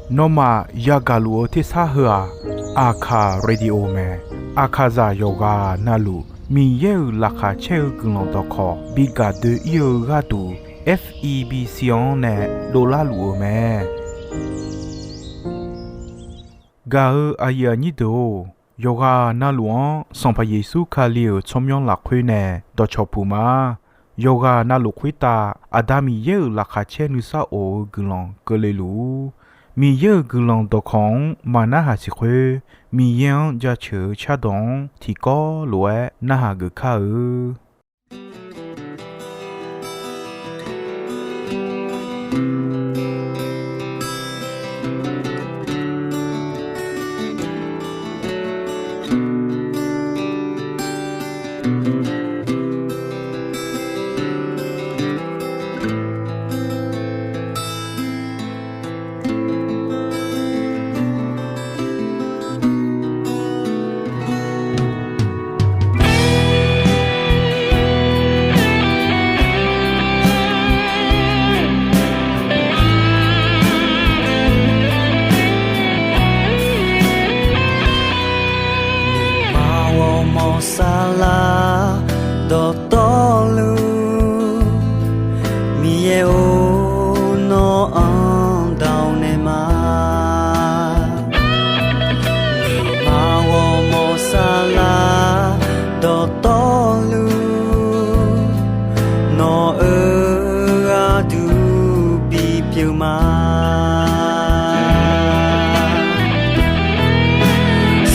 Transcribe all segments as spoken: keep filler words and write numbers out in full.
Nawmaf yagaq luf-eu tersar heu-aq, Aqkaq Radio mae. Aqkaqzaq yawqghaq navluf Miqyaer-euq laqkhaq caer-eu guiqlanq dawqkawq bi gaq doe-ir-eu gharduq, F E B C-anr nae dovlar luf-euq mae. Gaq-eu aqyuif aqnyir deuq-or, yawqghaq navluf-anr Sanqpaq Yeqsur Kali-euq tsawrmyanr lafkhoer nae dawqcawq puq ma. Yawqghaq navluf khoertav Aqda Miqyaer-euq laqkhaq caer nuisar of-eu guiqlanq keuvle luf-ur. Miqyaer-euq guiqlanq dawqkawq-anr maqnarhaq siq khoer, Miqyaer-anr jaceuq-eu cardawq-anr tiqkawv lof-aer narhaq geuf kar-eu. Nuima ghawrmawr saflar dawqtawvluf, Miqyaer-or, nawr-anr dawq naeq ma. Nuima ghawrmawr saflar dawqtawvluf, nawq-euq gharduq bipyeuf ma.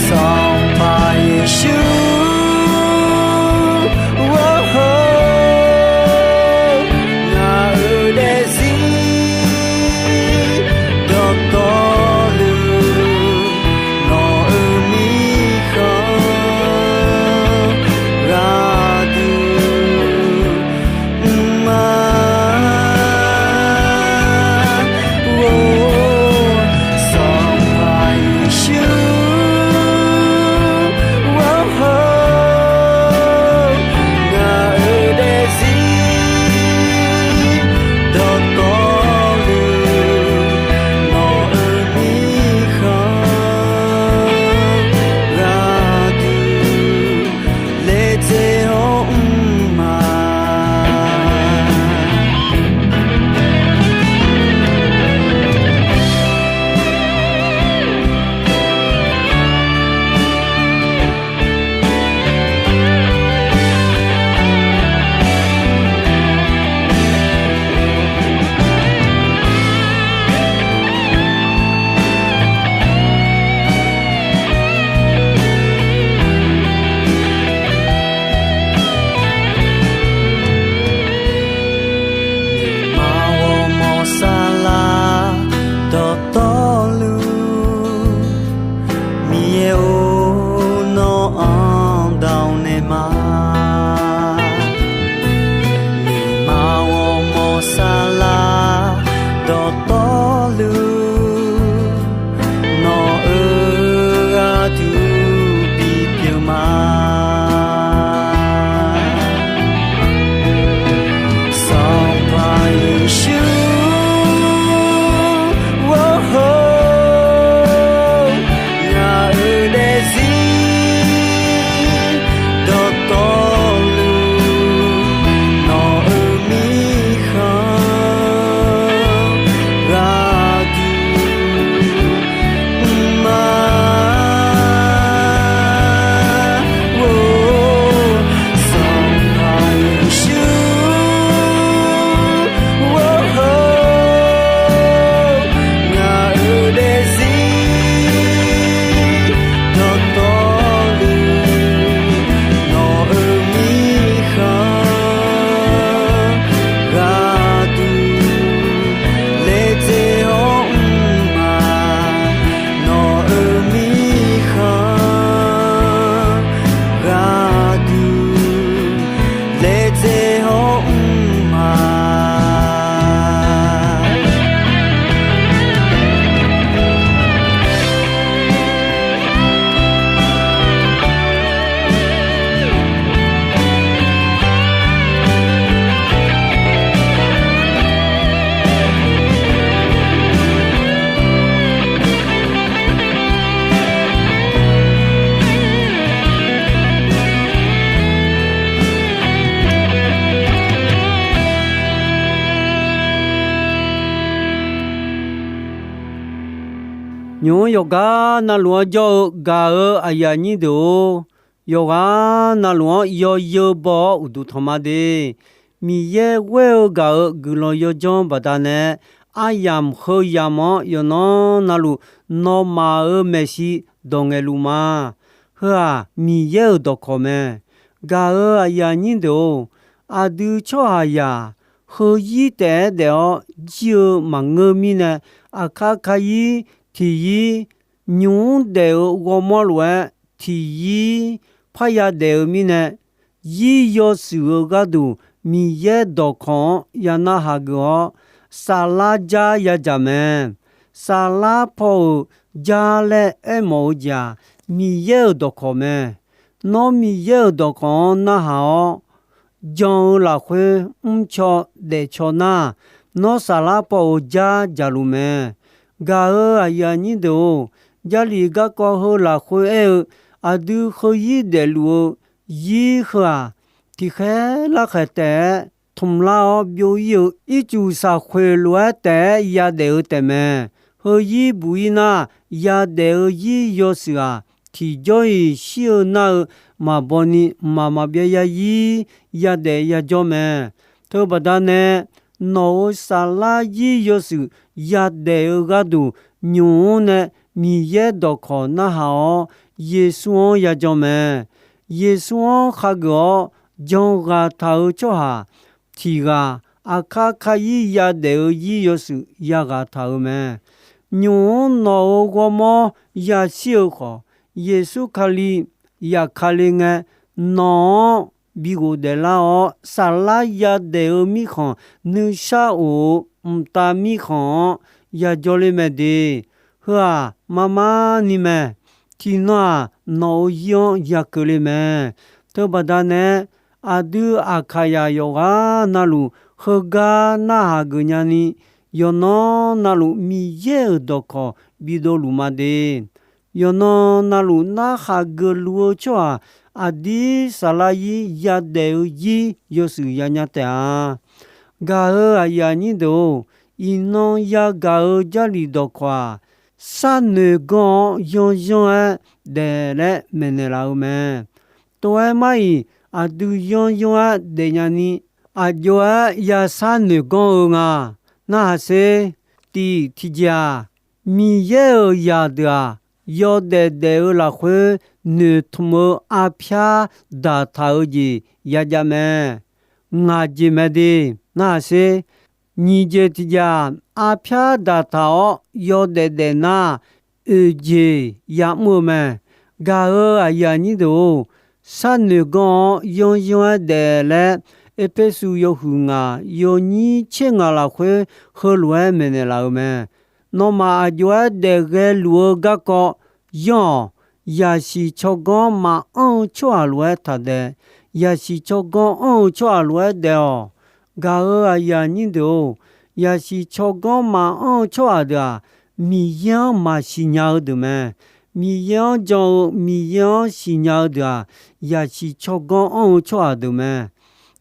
Sanqpaq Yeqsur, ngaq-euq Nymq-mr yawqgar navluf-anr jawr-eu gaq-euq aqyuif aqnyir deuq-or, yawqghaq navluf-anr yawzeu baw-awr uqduq tanq ma de. Miqyaer ghoer-eu gaq-euq guiqlanq yawdzanr baqdanae, aryamq heu yamq-anr yawqnan navluf nawmaf-euq maeqshi dawq ngaeqluf ma. Heu-aq, Miqyaer-euq dawqkawq mae. Gaq-euq aqyuif aqnyir deuq-or, aqdui tsawrhaqzaq heuzir taef-aer daef-awr jir-eu maqngeur mirnae, aqkar kayir tiqyir, nymq-mr daef-eu ghawrmawr lof-aer tiqyir parya daef-eu mirnae, yir yawshuif-eu gharduq Miqyaer dawqkawq-anr ya narhaq geuf-awr, saflar jar yadzaq mae. Saflar paw-euq jar laer aermawf-eu jeq-aq, Miqyaer-euq dawqkawq mae. Nawr Miqyaer-euq dawqkawq-anr narhaq-awr, jan-eu lafkhoer mrcaw daefcaw nar, nawr saflar paw-euq jar dzaqluf mae. Gaq-euq aqyuif aqnyir deuq-or, Jarlif garkawv heu lafkhoer aer-eu, aqdui heuzir daefluf-eu yir heu-aq, tiqkhaer larkhaeq taef-aer tmqlar-awr byov-ir-eu ircuf saqkhoeq lof-aer taef-aer yadaef-eu taefmae. Heuzir buq-ir nar, yadaef-eu yir yawshuif-aq, tiqjawr-iq shir-eu nar-eu maqbaw ni mqmaq maqbyav yarzir yadaef yajawr mae. Teubaqda nae, nawq-euq saflar yir yawshuif yadaef-eu gharduq nymq-mr nae Miqyaer dawqkawq narhaq-awr, Yeqsur-anr yajan mae. Yeqsur-anr khageuf-awr jan ghaq taq-euq tsawrhaq tiq ghaq, aqkar kayir yadaef-eu yir yawshuif yaghaq taq-euq mae. Nymq-mr nawq-euq ghawrmawr yashir-eu khawf, Yeqsur Kali yaqkale ngae, nawq-anr bi ghofdaef lar-awr, saflar yadaef-eu mirkhanq nuishar of-eu mqtav mirkhanq-anr yajawr ler mae de. Heu-aq, mar mar ni mae. Tiqnan-aq, nawq-euq yir-anr yakeuv le mae. Teubaqda nae, aqdui Aqkaqyaq yawqghaq navluf heugar narhaq geuf nyani, yawqnan navluf Miqyaer-euq dawqkawq bidov luf ma de. Yawqnan navluf narhaq geufluf-eu tsawrhaq aqdir saflar yir yadaef-eu yir yawshuif yanya taef-a. Gaq-euq aqyuif aqnyir deuq-or, iqnan yagaq-eu Jarlif dawqkawq-aq, sharnoeq ganr-awr yanyanr-aer daef laer maeqnaeq laf-eu mae. Tov-aer mar-iq, aqdui yanyanr-aer daefnya ni, aqjox-aer yasharnoeq ganr-eu nga. Narhaq sher. Tiq tiqjeq-aq, Miqyaer-euq zaqdeuq-aq, yawdaef daef-eu lafkhoer noeqtmq-eu arpyar daqtaq-eu jeq yajav mae. Ngaq jeq mae de. Narhaq sher. Nyiq jeq tiqjeq-aq, arpyar daqtaq-awr yawdaef daef nar, oeq jeq ya'mr-eu mae. Gaq-euq aqyuif aqnyir deuq-or, sharnoeq ganr-awr yanyanr-aer daef laer, Erpersu yawhuiq ngaq yawnyir tser ngaq lafkhoer heulof-aer maeqnaeq laf-eu mae. Nawmaf aqjox-aer daef ghae luf-eu garkawv yanr-awq. Yaqsiq tsawrganr maqanr-eu tsawrhaq lof-aer taqdaef. Yaqsiq tsawrganr anr-eu tsawrhaq lof-aer daef-awq. Gaq-euq aqyuif aqnyir deuq-or, yaqsiq tsawrganr maqanr-eu tsawrhaq deuq-aq, Miqyaer-anr maqsiq nya-eu deuq mae. Miqyaer-anr jan-eu, Miqyaer-anr siqnya-eu deuq-aq, yaqsiq tsawrganr anr-eu tsawrhaq deuq mae.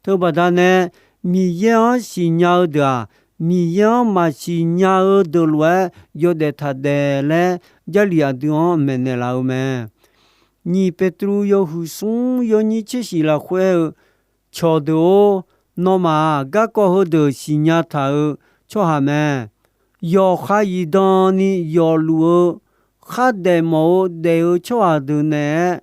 Teubaqda nae, Miqyaer-anr siqnya-eu deuq-aq, Miqyaer-anr maqsiq nya-eu deuq lof-aer yawdaef taqdaef laer, Jarlif aqdui-anr maeqnaeq laf-eu mae. Nyiq Peqtruv yawhuiq smr yawnyir tser shiq lafkhoer aer-eu, cawqdeuq-or, nawmaf-aq, garkawv heudeuq siqnya taq-eu tsawrhaq mae. Yawqha zifdan ni yawfluf-eu khardaef mawf-eu daef-eu tsawrhaq deuq naeq-aer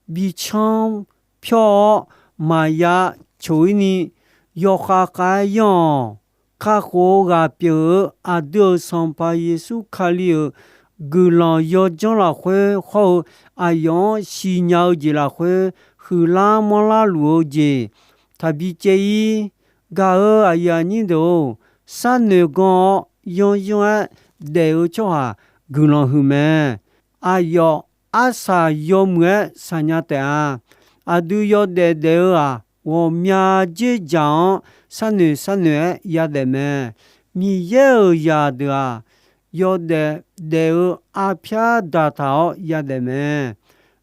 bi canr pyawr-awr maqya coq-ir ni, yawkhav khav-aer yanr-awq. Kakhof-eu ghaq pyeuf-eu aqdui-euq Sanqpaq Yeqsur Kali-euq guiqlanq yawdzanr lafkhoer hawr-eu aqyawf-anr siqnya-eu jeq lafkhoer huiqlar manrlar luf-eu jeq taqbi caev-ir. Gaq-euq aqyuif aqnyir deuq-or, sharnoeq ganr-awr yanyanr-aer daef-eu tsawrhaq guiqlanq huiq mae. Aqyawf arsaq yawmuiq-aer saqnya taef-a. Aqdui yawdaef daef-eu-aq, ghawqmya dzerdzaq-anr sharnoeq sharnoeq-aer yadaef mae. Miqyaer-euq zaqdeuq-aq, yawdaef daef-eu arpyar daqtaq-awr yadaef mae.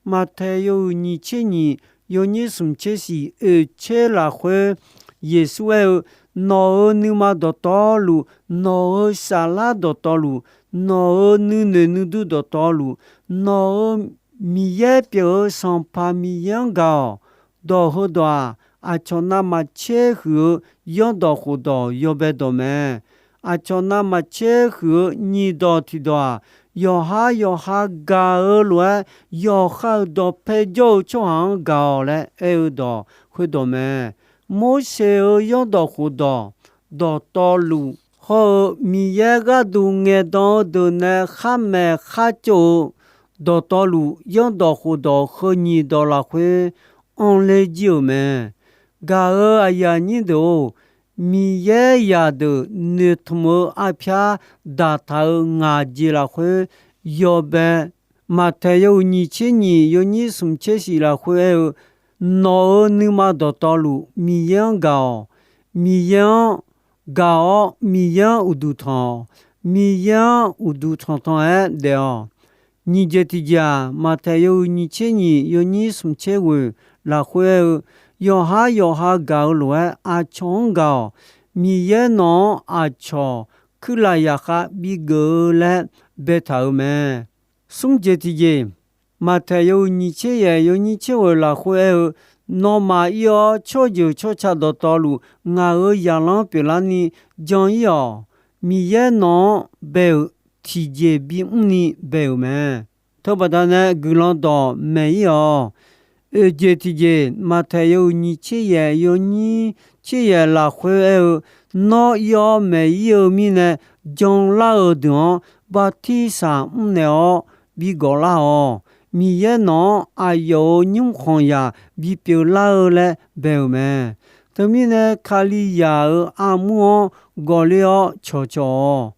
Maqtaeq yawhuiq nyiq tser nyiq yawnyir smq tser shiq oeq tser lafkhoer Yeqsur aer-eu, nawq-euq nuima dawqtawvluf, nawq-euq saflar dawqtawvluf, nawq-euq nuinoeq nuidur dawqtawvluf, nawq-euq Miqyaer pyeuf-eu Sanqpaq Miqyaer-anr gaq-awq. Dawq heudawq-aq, aqcawq navmaqtser huiq-eu yanrdawq khofdawq yawbae dawq mae. Aqcawq navmaqtser huiq-eu nyiq dawq tiq dawq-aq, yawqhar yawqha gaq-eu lof-aer, yawqha-euq dawqpae jawr-eu tsawrhaq-anr gaq-awq laer aer-eu dawq khoerdawq mae. Morseq-euq yanrdawq khofdawq dawqtawvluf hawr-eu, Miqyaer gharduq ngaeqdan-eu deuq nae khar maeq khar tsov-eu dawqtawvluf, yanrdawq khofdawq heu nyiq dawq lafkhoer anrler jir-euq mae. Gaq-euq aqyuif aqnyir deuq-or, Miqyaer zaqdeuq noeqtmq-eu arpyar daqtaq-euq ngaq jeq lafkhoer yawbae, Maqtaeq yawhuiq nyiq tser nyiq yawnyir smq tser shif lafkhoer aer-eu, nawq-euq nuima dawqtawvluf Miqyaer-anr gaq-awq. Miqyaer-anr gaq-awr, Miqyaer-anr uqduq tanq-awq. Miqyaer-anr uqduq tanqtanq-aer daef-awq. Nyiq jeq tiq jeq-aq, Maqtaeq yawhuiq nyiq tser nyiq yawnyir smq tser ghoeq lafkhoer aer-eu, yawqhar yawqha gaq-eu lof-aer aqcawq-anr gaq-awq. Miqyaer nawq-anr aqcawq kuirlaf zaqkhav bigeuf-eu laer baetaq-euq mae. Smr jeq tiq jeq, Maqtaeq yawhuiq nyiq tser yaeq yawnyir tser ghoeq lafkhoer aer-eu, nawmaf ir-awr tsawrjeuq tsawrca dawqtawvluf ngaq-euq zaqlanr pyeuflarni jan ir-awq. Miqyaer nawq-anr bae-euq tiqjeq bimr ni bae-euq mae. Teubaqda nae guiqlanq dawq maeq ir-awq. Oeq jeq tiq jeq, Maqtaeq yawhuiq nyiq tser yaeq yawnyir tser yaeq lafkhoer aer-eu, nawr ir-awr maeq ir-eu mirnae, janlar-eu deuq-anr bartirsaq mrnaeq-awr bigawq lar-awq. Miqyaer nawq-anr aqyawf-euq nymrkhanq zaq bipyeuf lar-eu laer bae-euq mae. Teumirnae, Kalizaq-euq armur-anr gawqler-awr cawqcawq-awq.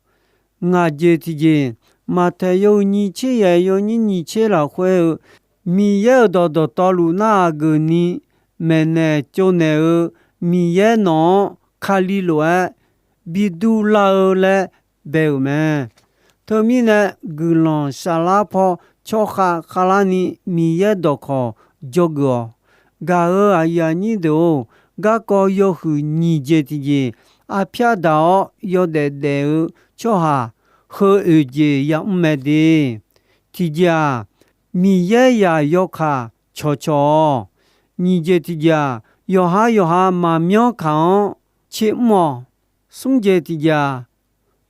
Ngaq jeq tiqjeq, Maqtaeq yawhuiq nyiq tser yaeq yawnyir nyiq tser lafkhoer aer-eu, Miqyaer-euq dawq dawqtawvluf narhaq geufni maeqnaeq tsovnaeq-eu, Miqyaer nawq-anr Kali lof-aer bidur lar-eu laer bae-euq mae. Teumirnae, guiqlanq saflar paw tsawrkhav khavlarni Miqyaer dawqkawq dzawgeuf-awq. Gaq-euq aqyuif aqnyir deuq-or, garkawv yawhuiq nyiq jeq tiqjeq, arpyar daq-awr yawdaef daef-eu tsawrhaq heu oeq jeq yamr mae de. Tiqjeq-aq, Miqyaer zaq yawkaq cawqcawq-awq. Nyiq jeq tiqjeq-aq, yawqha yawqha maqmyanr kaq-anr tser mr-awq. Smr jeq tiqjeq-aq,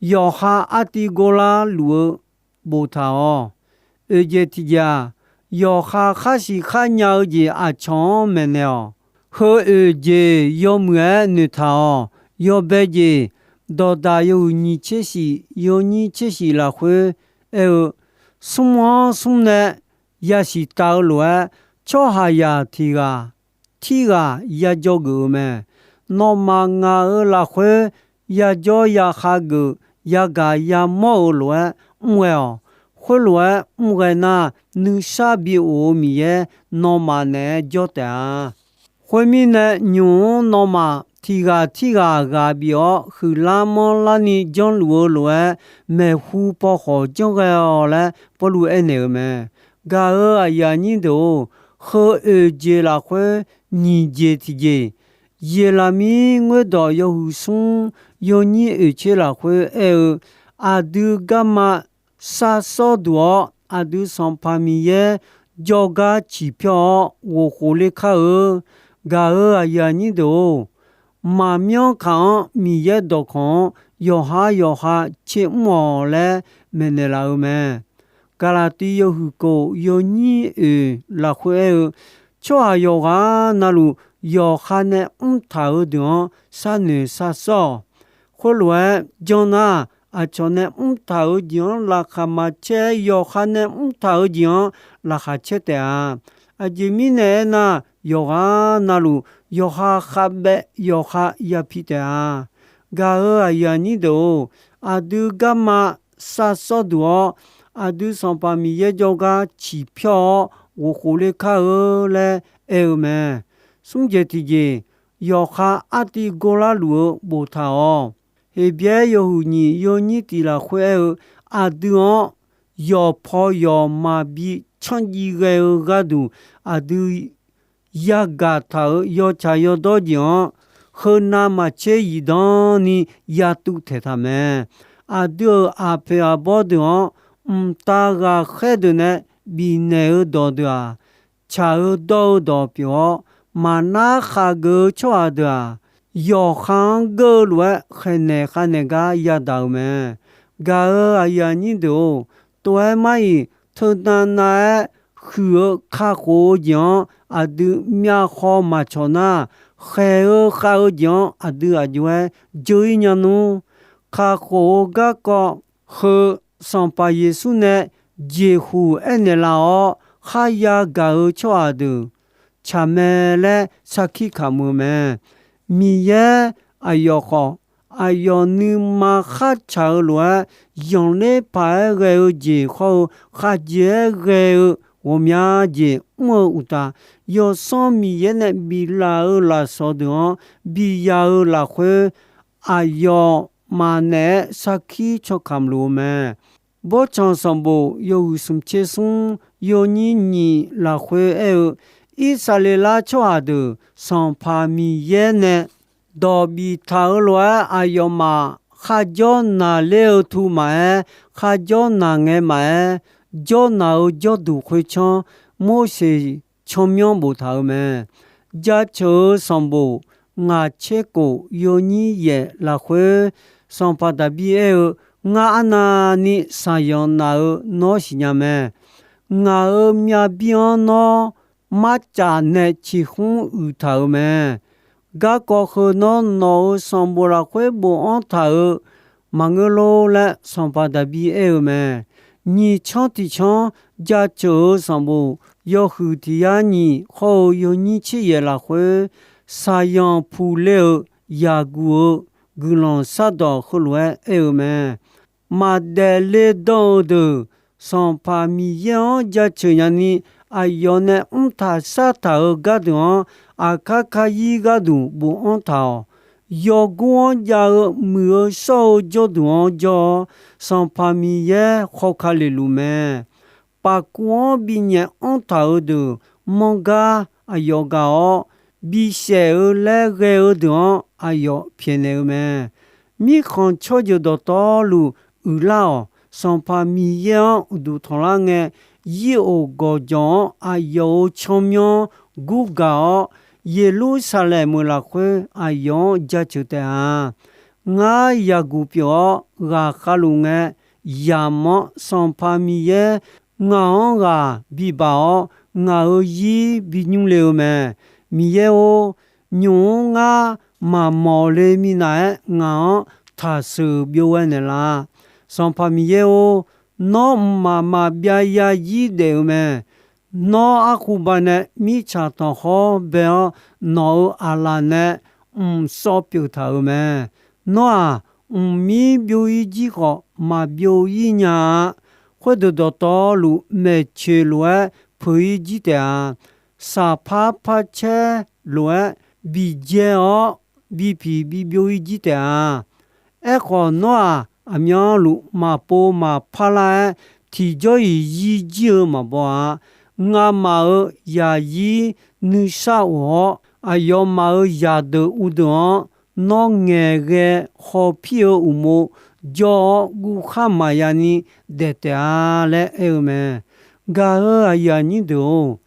yawqha artiv gor lar luf-eu boftaq-awq. Oeq jeq tiqjeq-aq, yawqha khar siq khar nya-eu jeq aqcawq-anr maeqnaeq-awq. Heu oeq jeq yawmuiq-aer noeqtaq-awq. Yawbae jeq, dawqdaq yawhuiq nyiq tser shif yawnyir tser shif lafkhoer aer-eu, smr-anr smr nae yasiq tav-eu lof-aer, tsawrhaqzaq tiq ghaq tirghaq ya dzawgeuf-eu mae. Nawmaf ngaq-euq lafkhoer yajawr yakhav geuf yagaq yamawr-eu lof-aer mr ghae-awq. Khoerlof-aer mr ghae nar, nuisar bi of-eu Miqyaer nawmaf naeq-aer jawr taef-a. Khoermirnae, nymq-mr nawmaf tiq ghaq tirghaq ghaq bif-awr huiqlar manrlarni janrluf-eu lof-aer, maeqhu paw khawf janr ghae-awq laer Pawrluv aernaeq-eu mae. Gaq-euq aqyuif aqnyir deuq-or, heu oeq jeq lafkhoer nyiq jeq tiqjeq, Yeqlaqmir ngoerdawq yawhuiq smr yawnyir oeq tser lafkhoer aer-eu, aqdui garma sar sawr duq-awr, aqdui Sanqpaq Miqyaer jawrgar ciqpyawr-awr ghofkhof ler kar-eu. Gaq-euq aqyuif aqnyir deuq-or, maqmyanr kaq-anr Miqyaer dawqkawq-anr yawqha yawqha tser mr-awq laer maeqnaeq laf-eu mae. Gaqlaqtiv yawhuiq kof yawnyir oeq lafkhoer aer-eu, tsawrhaq yawqghaq navluf yawqha nae mrtaq-eu deuq-anr sharnoeq shar sawr-awq. Khoerlof-aer janr nar, aqcawq nae mrtaq-eu jeq-anr laqkhaq maqcaer-aer, yawqha nae mrtaq-eu jeq-anr laqkhaq caer taef-a. Aqjeq mirnae aernar, yawqghaq navluf yawqha khavbaev yawqha yapi taef-a. Gaq-euq aqyuif aqnyir deuq-or, aqdui garma sar sawr duq-awr, aqdui Sanqpaq Miqyaer jawrgar ciqpyawr-awr ghofkhof ler kar-eu laer aer-eu mae. Smr jeq tiqjeq, yawqha artiv gor lar luf-eu boftaq-awq. Heqbyaer yawhuiq nyiq yawnyir tiq lafkhoer aer-eu, aqdui-anr yawqpaw yawqma bi canrjiv ghae-eu gharduq, aqdui yagaq taq-euq yawtsaq yawdawr jeq-anr, heu navmaqtser zifdan ni yatuv taeqtaq mae. aqdui-euq aqpoeq aqbawr deuq-anr, mqtav ghaqkhaer deuq nae bifnaeq-eu dawqdeuq-aq, tsaq-eu dawr-eu dawq pyeuf-awr, maqnar khav geuf-eu tsawrhaq deuq-aq, yawqha-anr geur-eu lof-aer khaeqnaeq khavnaeq gar yadaq-euq mae. Gaq-euq aqyuif aqnyir deuq-or, tov-aer mar-iq teunav nav-aer huiq-eu kakhof-eu jeq-anr aqdui myavkhaw maqcawq nar, khaeq-eu khav-eu jeq-anr aqdui aqjox-aer dzeur-ir nya nmr. Kakhof-eu garkawv heu Sanqpaq Yeqsur nae jeqhuq aernaeq laf-awr kharya gaq-eu tsawrhaq deuq tsaq mae laer sarkir kamq-eu mae. Miqyaer aqyawf khawf, aqyawf nuima khartsaq-eu lof-aer, yanqler paq-aer ghae-eu jeq hawr-eu, khavjeq-aer ghae-eu ghawqmya jeq mr-eu uqtaf, Yawsanr Miqyaer nae biflaf-eu lafsawq deuq-anr biya-eu lafkhoer, aqyawfmaf naeq-aer sarkir caw kamq luf-eu mae. Bawrtsanq sanqbof yawhuiq smq tser smr yawnyir nyiq lafkhoer aer-eu, Irsaqleqlav tsawrhaq deuq Sanqpaq Miqyaer nae dawq biftaq-eu lof-aer aqyawfmaf kharjawr naqler-eu tu maqaer, kharjawr naq ngae maqaer, jawrnaq-eu jawrduq khoertsanr Morseq tsawrmyanr boftaq-euq mae. Jaceuq-eu sanqbof ngaq tser kof yawnyir yaef lafkhoer, Sanqpaq Daqbir aer-eu, Ngar arnavni shaqzanq naq-eu nawr siqnya mae. Ngaq-euq myavbir-anr nawr marcaf nae ciqkhmr uiqtaq-euq mae. Garkawv heu nawr nawq-euq sanqbof lafkhoer bofanr taq-euq maqngeur lor laer Sanqpaq Daqbir aer-eu mae. Nyiq canr tiq canr jaceuq-eu sanqbof yawhuiq tiq yar nyiq hawr-eu yawnyir tser yaef lafkhoer, shaqzanq puq le-euq yaqguq-eu guiqlanq shardawq heulof-aer aer-eu mae. Maqdaef le dan-eu deuq, Sanqpaq Miqyaer-anr jaceuq nyani, aqyawf nae mrtaq shartaq-eu gardeuq-anr, aqkar karyir gharduq bofanr taq-awq. Yawgor-anr jav-eu muiq-eu shawr-eu jawrduq-anr jawr-awr, Sanqpaq Miqyaer khawka lef luf mae. Pafkuv-anr binyaef anrtaq-eu deuq manr gar aqyawf gaq-awr, bisaef-eu laer ghae-eu deuq-anr aqyawf pyaeqnaeq-eu mae. Mirkhanq tsawrjeuq dawqtawvluf uiqlar-awq. Sanqpaq Miqyaer-anr uqduq tanqlar ngae, yir of gawqjawq-anr aqyawf-euq tsawrmyanr gurgaq-awr, Yeqlursaqlaeq meuq lafkhoer aqyawf-anr jaceuq taef-a. Ngar yaqguq pyeuf-awr ghaqkhav luf ngae, yamq-anr Sanqpaq Miqyaer ngaq-anr ghaq bibaq-awr, ngaq-euq zir binymr le-eu mae. Miqyaer-or, nymq-mr ngar maqmawq le minav-aer ngaq-anr taqsheuq byov ghae naeqlaf. Sanqpaq Miqyaer-or, nawr mqmaq maqbyav yarzir daef-eu mae. Nawr arkhuba nae mirtsaq tanqkhawr bae-awr, nawq-euq aqlaf nae mqsawv pyeuf taq-euq mae. Nawr-aq, mqmir byov-ir jir khawf, maqbyov-ir nya-a. Khoerdeuq dawqtawvluf, maeqtsoeq lof-aer peuq-ir jir taef-a. Saqpar parcaer lof-aer biqjae-awr, bipiq bibyov-ir jir taef-a. Aerkhawf, nawr-aq, aqmyanluf maqpov maqpar lar-aer, tiqjawr-iq zir jir-eu maqbaw-a. Ngamaf-euq zaqzir nuisar of-awr, aqyawfmaf-euq zaqdeuq uvdeuq-anr, nawr ngaeqghae hawpir-eu uqmov jawr-awr, guvkhar maqya ni daef taef-a laer aer-eu mae. Gaq-euq aqyuif aqnyir deuq-or,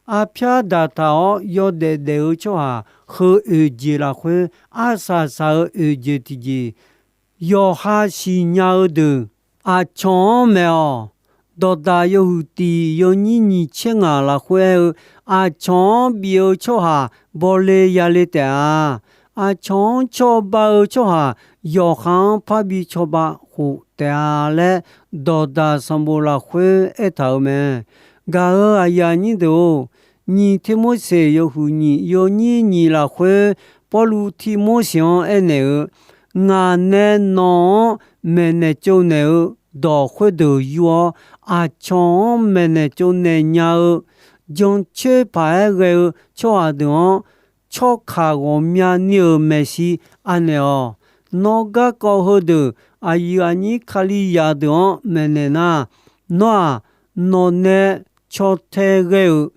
arpyar daqtaq-awr yawdaef daef-eu tsawrhaq heu oeqjeq lafkhoer, arsaq saq-eu oeqjeq tiqjeq, yawqha siqnya-eu deuq aqcawq-anr maeq-awq. Dawqdaq yawhuiq tiq yawnyir nyiq tser ngaq lafkhoer aer-eu, aqcawq-anr bif-eu tsawrhaq bawle yale taef-a. Aqcawq-anr cawba-eu tsawrhaq yawqha-anr parbi cawba khof taef-a laer, dawqdaq sanqbof lafkhoer aertaq-euq mae. Gaq-euq aqyuif aqnyir deuq-or, nyiq Tirmorseq yawhuiq nyiq yawnyir nyiq lafkhoer, Pawrluv Tirmorseq-anr aernaeq-eu, Ngaq nae nawq-anr maeqnaeq tsovnaeq-eu dawq khoerdeuq yur-awr, aqcawq-anr maeqnaeq tsovnaeq nya-eu jancoer paq-aer ghae-eu tsawrhaq deuq-anr, tsawrkaq ghawqmyani-euq maeqshi anaeq-awq. Nawr garkawv heudeuq aqyuif aqnyir Kalizaq deuq-anr maeqnaeq nar, nawr-aq, nawqnae caw tae ghae-euq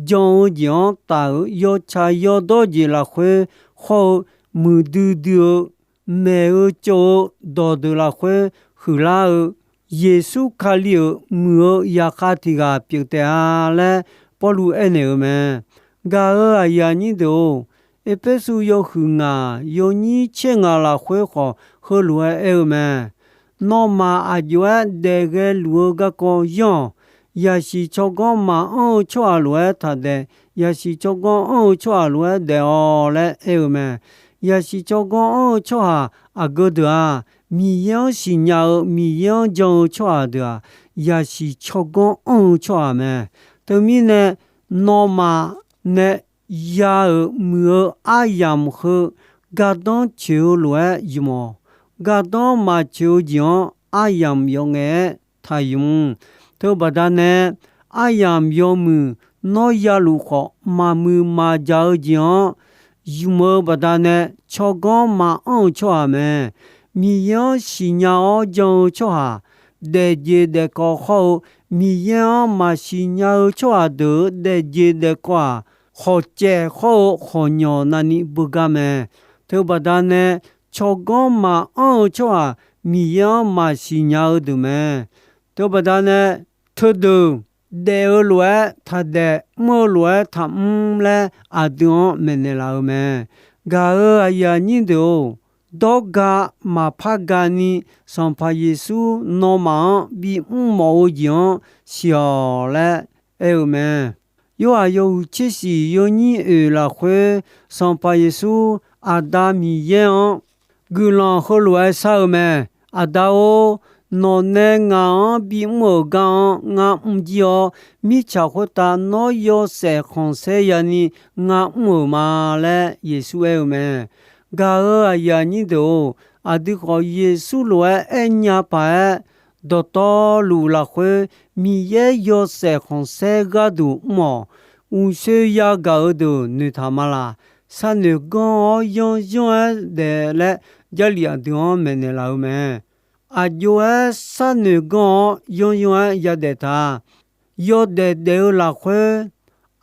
jan-eu jeq-anr taf-euq yawtsaq yawdawr jeq lafkhoer hawr-eu, muiqdui dui-eu maeq-eu tsov-eu dawqdeuq lafkhoer huiqlar-eu Yeqsur Kali-euq muiq-eu zaqkhav tiq ghaq pyeuf taef-a laer Pawrluv aernaeq-eu mae. Gaq-euq aqyuif aqnyir deuq-or, Erpersu yawhuiq ngaq yawnyir tser ngaq lafkhoer khawf heulof-aer aer-eu mae. Nawmaf aqjox-aer daef ghae luf-eu garkawv yanr-awq. Yaqsiq tsawrganr maqanr-eu tsawrhaq lof-aer taqdaef, yaqsiq tsawrganr anr-eu tsawrhaq lof-aer daef-awq laer aer-eu mae. Yaqsiq tsawrganr anr-eu tsawrhaq aqgeu deuq-aq, Miqyaer-anr siqnya-eu, Miqyaer-anr jan-eu tsawrhaq deuq-aq, yaqsiq tsawrganr anr-eu tsawrhaq mae. Teumirnae, nawmaf nae ya-euq muiq-eu aryamq heu gardanr coeq-eu lof-aer ymq-awq. Gardanr maqcoeq-eu jeq-anr aryamq yawf ngaef-aer taqymq. Teubaqda nae, aryamq yawmuiq nawr yaluf khawf, maqmuiq maqjaq-eu jeq-anr ymq-eu baqdanae, tsawrganr maqanr-eu tsawrhaq mae. Miqyaer-anr siqnya-awr jan-eu tsawrhaq, daefjeq daefkawv hawr-eu, Miqyaer-anr maqsiq nya-eu tsawrhaq deuq-euq daefjeq daefkawv-aq, khawqcaev hawr-eu khawqnyawq navni beugar mae. Teubaqda nae, tsawrganr maqanr-eu tsawrhaq Miqyaer-anr maqsiq nya-eu deuq mae. Teubaqda nae, teudeuq daef-eu lof-aer taqdaef, mr-eu lof-aer taqmr laer aqdui-anr maeqnaeq laf-eu mae. Gaq-euq aqyuif aqnyir deuq-or, dawrga maqpar gani Sanqpaq Yeqsur nawmaf-anr bimr mawf-eu jeq-anr siq-awq laer aer-eu mae. Yorhaq yawhuiq tser shiq yawnyir oeq lafkhoer Sanqpaq Yeqsur Aqda Miqyaer-anr guiqlanq heulof-aer shar-eu mae. Aqda-or, nawqnae ngaq-anr bimr-euq gar-anr ngar mrjir-awr, mirtsaq khoertav nawr yawshaef khanqsaer yani ngar mr-euq ma laer Yeqsur aer-eu mae. Gaq-euq aqyuif aqnyir deuq-or, aqdui khawf Yeqsur lof-aer aer nya paq-aer, dawqtawvluf lafkhoer Miqyaer yawshaef khanqsaer gharduq mr-awq. Uqshoe yagaq-eu deuq noeqtaq ma laq. Sharnoeq ganr-awr yanr yanr-aer daef laer Jarlif aqdui-anr maeqnaeq laf-eu mae. Aqjox-aer sharnoeq ganr-awr yanr yanr-aer yadaef ta. Yawdaef daef-eu lafkhoer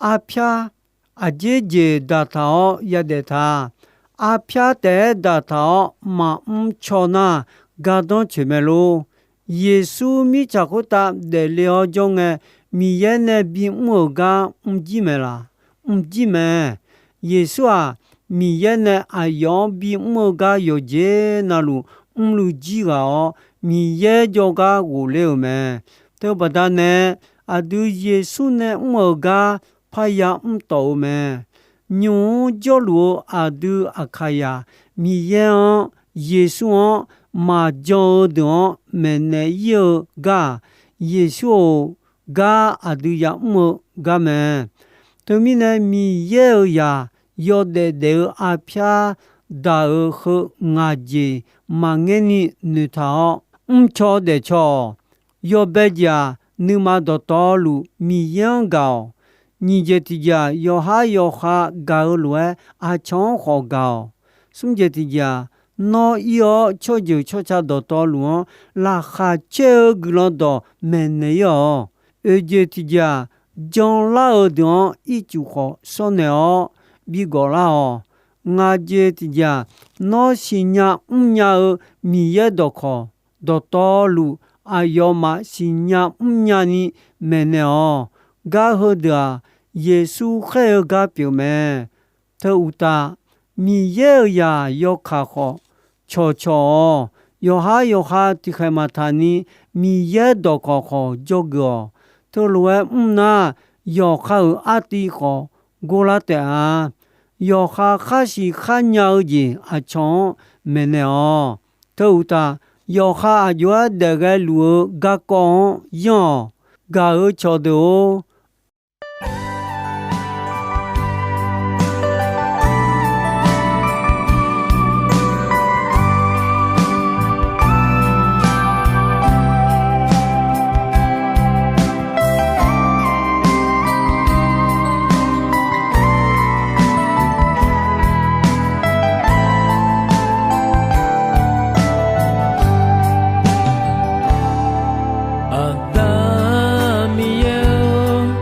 arpyar aqjeq jeq daqtaq-awr yadaef ta. Arpyar taef-aer daqtaq-awr maqmr caw nar, gardanr coeq mae lor. Yeqsur mirtsaq khoertav daefle-awr jawr ngae, Miqyaer nae bimr-euq gar mrjir mae laq? Mrjir mae. Yeqsur-aq, Miqyaer nae aqyawf-anr bimr-eu gar yawqjeq navluf mrluiv jir ghaq-awr, Miqyaer jawrgar ghofler-euq mae. Teubaqda nae, aqdui Yeqsur nae mr-euq gar parya mr tawf-eu mae. Nymq-mr jawrluf-eu aqdui Aqkaqyaq, Miqyaer-anr, Yeqsur-anr maqjan-eu deuq-anr maeqnaeq ir-eu gar-aq, Yeqsur-euq gar aqdui yamr-eu gar mae. Teumirnae, Miqyaer-euq zaq yawdaef daef-eu arpyar daq-euq heu ngaq jeq maqngaer ni noeqtaq-awr mrcaw daefcaw-awq. Yawbae jeq-aq, nuima dawqtawvluf Miqyaer-anr gaq-awq. Nyiq jeq tiq jeq-aq, yawqhar yawqha gaq-eu lof-aer aqcawq-anr khawf gaq-awq. Smr jeq tiq jeq-aq, nawr ir-awr tsawrjeuq tsawrca dawqtawvluf-anr laqkhaq caer-eu guiqlanq dawq maeqnaeq ir-awq. Oeq jeq tiq jeq-aq, janlar-eu deuq-anr ircuf khawf shawrnaeq-awr bi gawflar-awq. Ngaq jeq tiq jeq-aq, nawr siqnya mrnya-eu Miqyaer dawqkawq dawqtawvluf aqyawfmaf siqnya mrnya ni maeqnaeq-awq. Gar heudeuq-aq, Yeqsur khaer-eu gar pyeuf mae. Teu uqtaf, Miqyaer-euq zaq yawkaq khawf cawqcawq-awq. Yawqhar yawqha tiqkhaeq maqtaq ni Miqyaer dawqkawq khawf dzawgeuf-awq. Teulof-aer mr nar, yawqha-euq artiv khawf gorlar taef-a. Yawqha khar siq khar nya-eu jeq aqcawq-anr maeqnaeq-awq. Teu uqtaf, yawqha aqjox-aer daef ghae luf-eu garkawv-anr yanr-awq. Gaq-euq cawqdeuq-or, Aqda Miqyaer-or,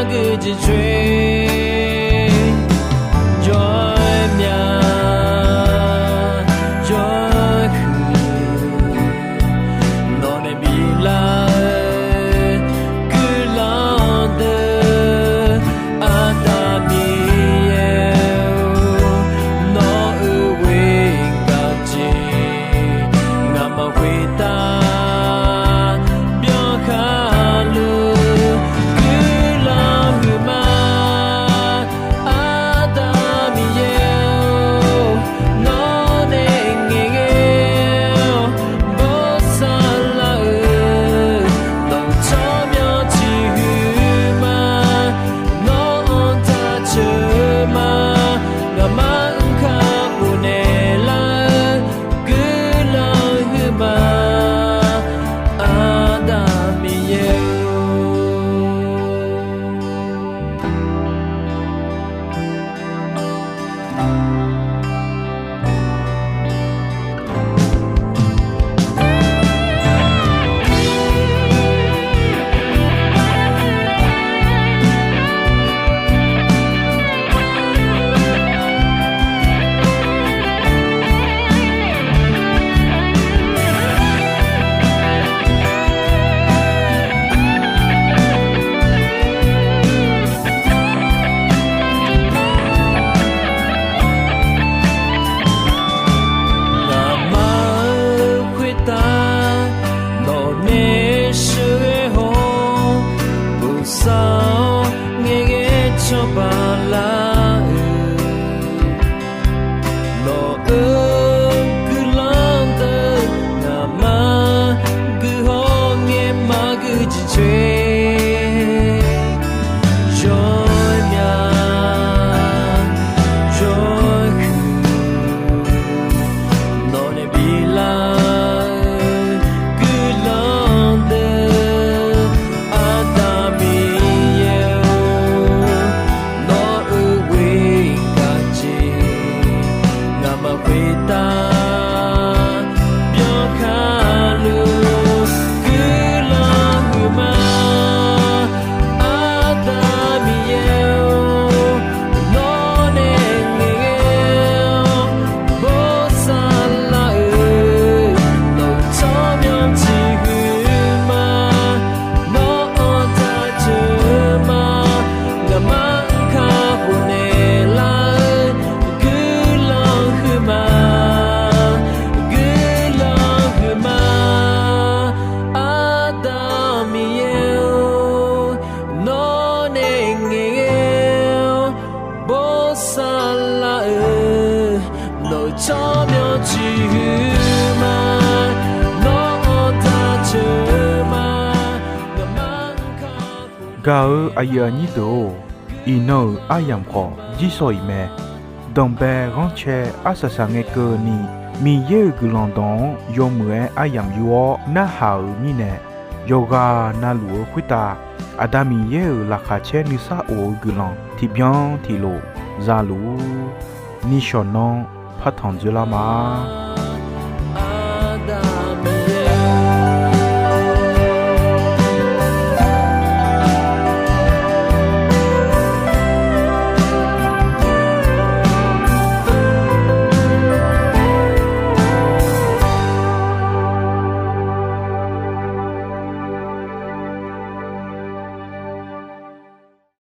Gui jeq coer, jawr mya, jawr huiq, nawq nae biflar-eu guiqlanq deuq, Aqda Miqyaer-or, nawq-euq ghoer gaq jeq, ngaqma khoertav byankhar luf guiqlanq huiqma. Aqda Miqyaer-or, nawq nae ngaeqghae-awr bosav lar-euq, nawq-euq tsawrmyanr tiq huiqma, nawq-anr taq ceuq ma, ngaqma-anr kakhof naeqlar-eu guiqlanq huiqma. Aqda Miqyaer-or. Ngaqma-euq khoertav nawq nae sheuqghae haw-awr, bosav-awr ngaeqghae cawba lar-euq nawq-euq guiqlanq deuq, ngaqma guihaw ngae maqgui jeq coer, jawr mya, jawr huiq, nawq nae biflar-eu guiqlanq deuq, Aqda Miqyaer-or, nawq-euq ghoer gaq jeq, ngaqma khoertav byankhar luf guiqlanq huiqma. Aqda Miqyaer-or, nawq nae ngaeqghae-awr bosav lar-euq, nawq-euq tsawrmyanr tiq huiqma, nawq-anr taq ceuq ma, ngaqma-anr kakhof naeqlar-eu guiqlanq huiqma, guiqlanq huiqma. Aqda Miqyaer-or, nawq nae ngaeqghae-awr bosav lar-euq, nawq-euq tsawrmyanr tiq huiqma, nawq-anr taq ceuq ma, ngaqma-anr kakhof. Gaq-eu aqyuif aqnyir deuq-or, iqnan-euq aryamq khawf jirsawq iq mae. Danqbae ghanrcae arsaq saqngae keuvni, Miqyaer-euq guiqlanq dawq-anr yawmuiq-aer aryamq yur-awr narhaq-euq mirnae, yawqghaq navluf-eu khoertav Aqda Miqyaer-euq laqkhaq caer nuisar of-eu guiqlanq tiqbyan tiqlof zaluf-ur. Nishawq nanr partanq dzoerlar ma.